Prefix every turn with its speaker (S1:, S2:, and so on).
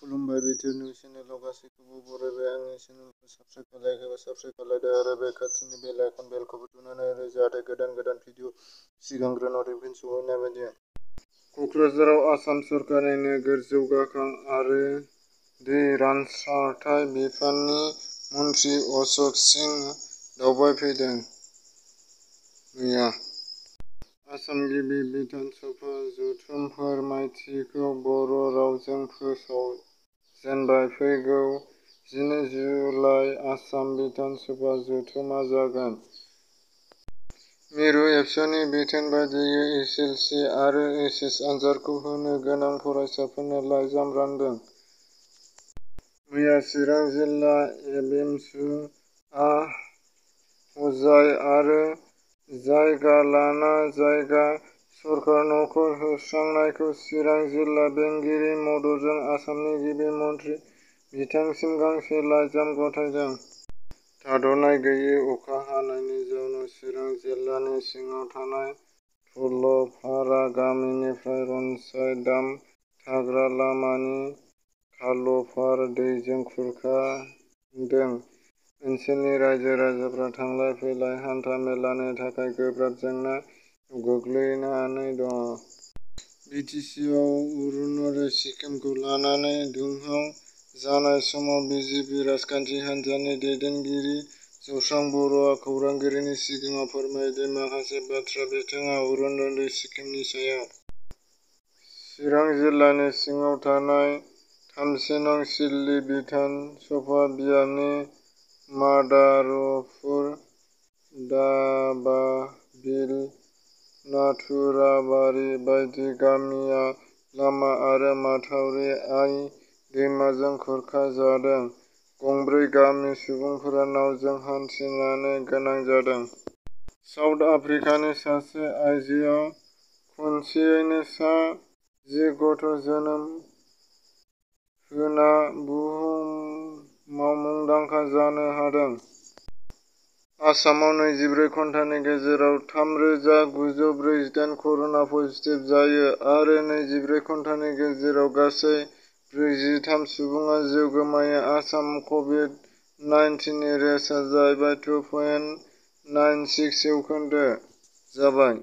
S1: खुलुमबाय बिटिआरनिउज चेनेलाव गासैखौबो बरायबाय। आंनि चेनेलखौ साबस्क्राइब खालायाखैबा साबस्क्राइब खालामदो आरो बे खाथिनि बेल आइकन बेलखौबो थुनानै हो जाहाथे गोदान भिडिअ सिगांग्रो नटिफिकेसन सौहैनाय बायदि। क'क्राझाराव आसाम सरकारनि नोगोर जौगाखां आरो दै रानसारथाय बिफाननि मन्थ्रि अश'क सिंह दावबायफैदों। मैया आसाम गिबि बिधान सभा जथुम फोरमायथिखौ बर' रावजों फोसावजेनबाय। फैगौ 12 जुलाइ आसाम बिधान सभा जथुमा जागोन। मिरु एबसुनि बिथोन बादियै एसएसएलसि आरो एइचएस आनजादखौ होनो गोनां फरायसाफोरनो लाइजाम रानदों। मैया चिरां जिल्ला एमएमइउ आ हजाय आरो जायगा लाना जायगा सरकार न'खर होस्रांनायखौ चिरां जिल्ला बेंगिरि मददजों आसामनि गिबि मन्थ्रि बिथांसिम गांसे लाइजाम गथायदों। थाद'नाय गैयै अखा हानायनि जाउनाव चिरां जिल्लानि सिङाव थानाय थलपारा गामिनिफ्राय रनसाय दाम थाग्रा लामानि खालपार दैजों खुरखादों। ओनसोलनि रायजो राजाफ्रा थांलाय फैलाय हान्था मेलानि थाखाय गोब्राब जेंनायाव गोग्लैनानै दङ। बिटिसिआव अरुण'दय स्किमखौ लानानै दुंहाव जानाय समाव बिजेपि राजखान्थि हान्जानि दैदेनगिरि जौस्रां बर'आ खौरांगिरिनि सिगाङाव फोरमायदि माखासे बाथ्रा बिथाङा अरुण'दय स्किमनि सायाव। चिरां जिल्लानि सिङाव थानाय 3 नं. सिडली बिधान सभा बियाबनि मादारपुर, दाबाबिल, नाथुराबारि बायदि गामिया लामा आरो माथावरि आइ दैमाजों खुरखाजादों। गंब्रै गामि सुबुंफोरा नावजों हान्थिनो गोनां जादों। साउथ आफ्रिकानि सासे आइजोआ खनसेयैनो सा 10 गथ' जोनोम होना बुहुमाव मुंदांखा जानो हादों। आसामाव 24 घन्टानि गेजेराव 3948 कर'ना पजिटिभ जायो आरो 24 घन्टानि गेजेराव गासै 43 सुबुङा जिउ गोमायो। आसामाव कभिड-19 नि रेटआ जाहैबाय 2.96 जौखोन्दो जाबाय।